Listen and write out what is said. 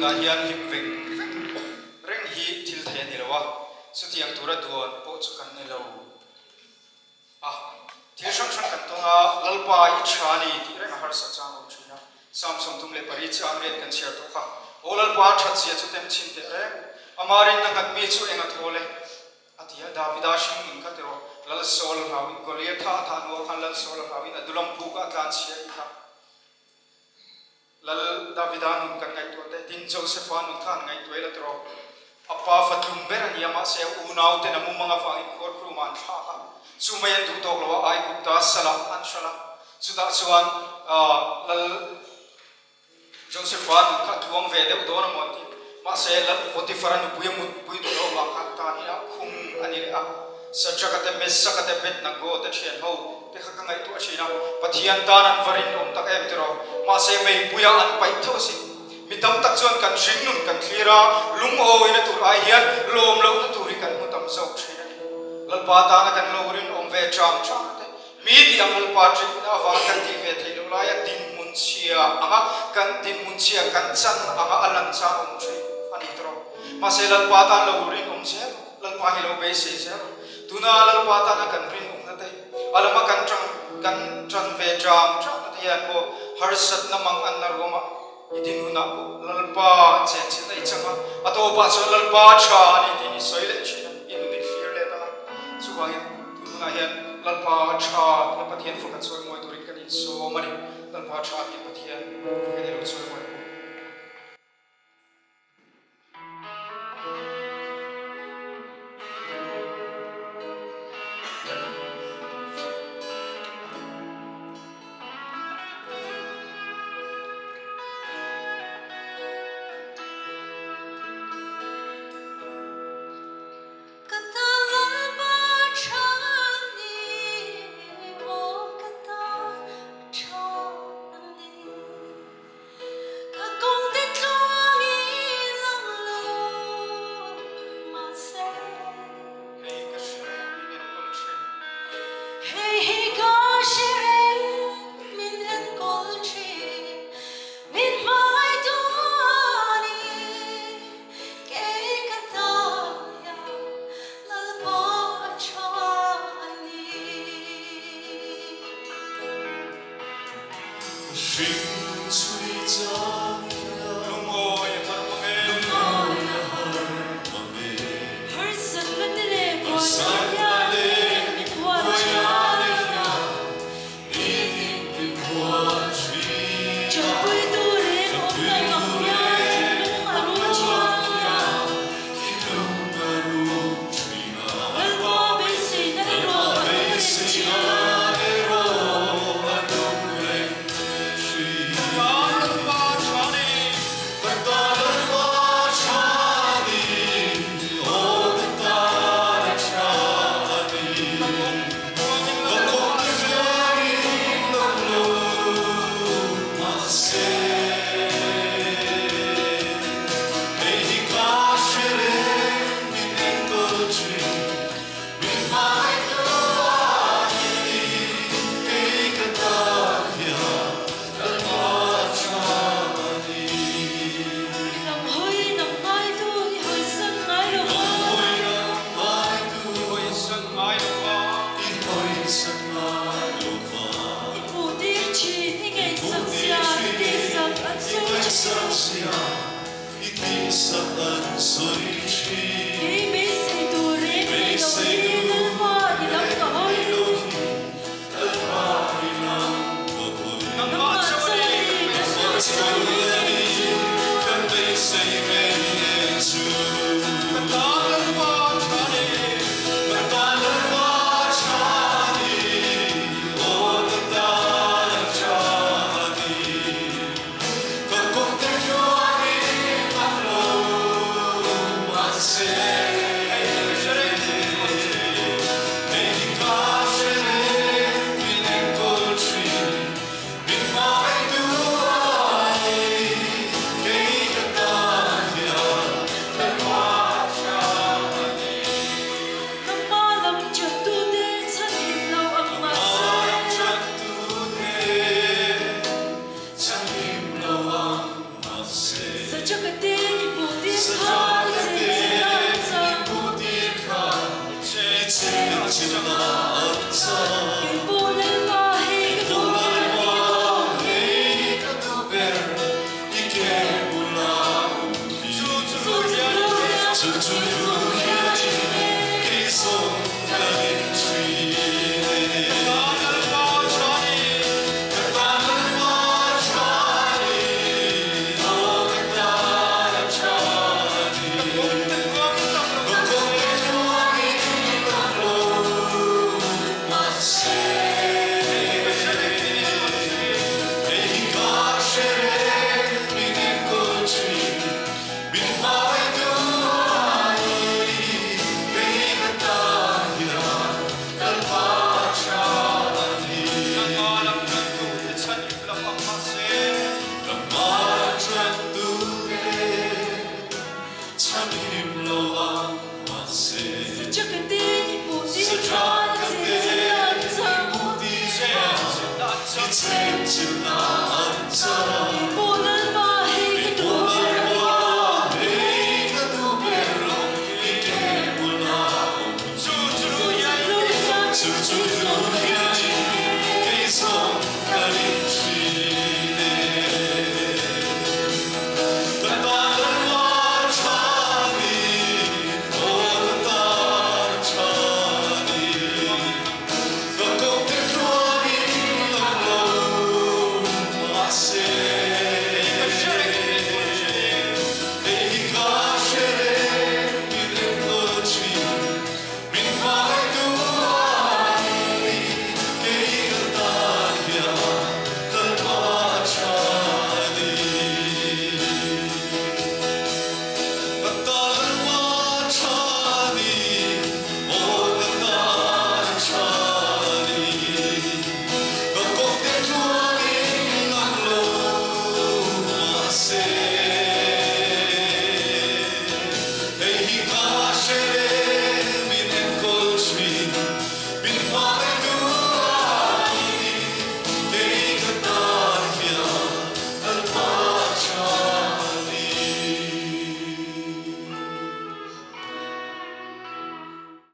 nunah hian hlim veng veng reng hi thil thei a ni lo a, chutiang tura duan pawh chu kan ni lo a. Thil hrang hrang kan tawn a, Lalpa i tha a ni tih reng a harsa chang awm thin a. Psalm 38 chang riat kan chhiar tawh kha, Aw Lalpa that zia chu tem chhin teh reng, ama rinna nghat mi chu eng a thawl e? A ti a, Davida hring nun kha tiraw, Lal Saul a hlauin Goliatha a thah hnuah khan Lal Saul a hlauin Adulam buk a tlan chhia i kha. Lal Davida nun kan ngaihtuah teh, tin Josefa nun kha an ngaihtuah ila tiraw, a pa fa tlum ber a ni a, mahse a unau ten a mumang avangin khuarkhurumah an thlak a, chu mai an duh tawk lo a, Aigupta salah an hralh a, chutah chuan Lal Josefa nun kha a tluang ve deuh dawn a maw an ti, mahse Lal Potiphara nupui a mutpui duh loh avang khan tan hi a khum a ni leh a, Sadraka te, Mesaka te, Abednego te thian ho te kha ka ngaihtuah thin a, Pathian tan an va rinawm tak em tiraw? Mahse meipuia an paih tho asin. Mi tam tak chuan kan hring nun kan thlir a, lungawina tur ai hian lawm lohna tur hi kan hmu tam zawk thin a ni. Lalpa tana kan lo rinawm ve chang chang te, mi tih ang Lalpa ṭihna avang kan tih ve theih loh laia dinhmun chhia anga kan dinhmun chhia kan chan anga a lan chang awm thin a ni tiraw? Mahse Lalpa tan lo rinawm zel rawh. Lalpa hi lo beisei zel rawh. Tuna Lalpa tana kan rinawmna te, a lama kan ṭang kan ṭan ve ṭang ṭangna te hian maw harsatna mang anna ruamah i din hunah pawh Lalpa chen chilh a i chang a, a tawpah chuan Lalpa ṭha a ni tiin i sawi leh ṭhin a, i nun i thlir leh ta a. Chuvangin tun hunah hian Lalpa ṭha tia Pathian faka chawimawi turin kan insawm a ni. Lalpa ṭha tia Pathian fakin i lo chawimawi bawk. Ka tan Lalpa tha ni, aw ka tan tha ni. Ka kawngte tluangin lang lo mahse. Hei ka hre min enkawl thin. Hei hi ka hre reng min enkawl thin. Min hmangaih duan i kei ka tan hian Lalpa a tha a ni. Harsatna te leh buaina hian min huat thin a. Ṭanpuitu reng awm lo ang hian thinlung a rum thin a. Lalpa beiseina erawh a nung reng thin a. I lam hawi nang ngaitu i hawisan ngai lo va. I hmuh tir thin i ngaihsak zia i tihsak an sawi thin. Kei beisei tur reng nei lo hi Lalpa i lam ka hawi. Nangmah chuan a ni kan beisei ngei chu. Nangmah lam ṭattute chhanhim lo ang mahse. Sachakate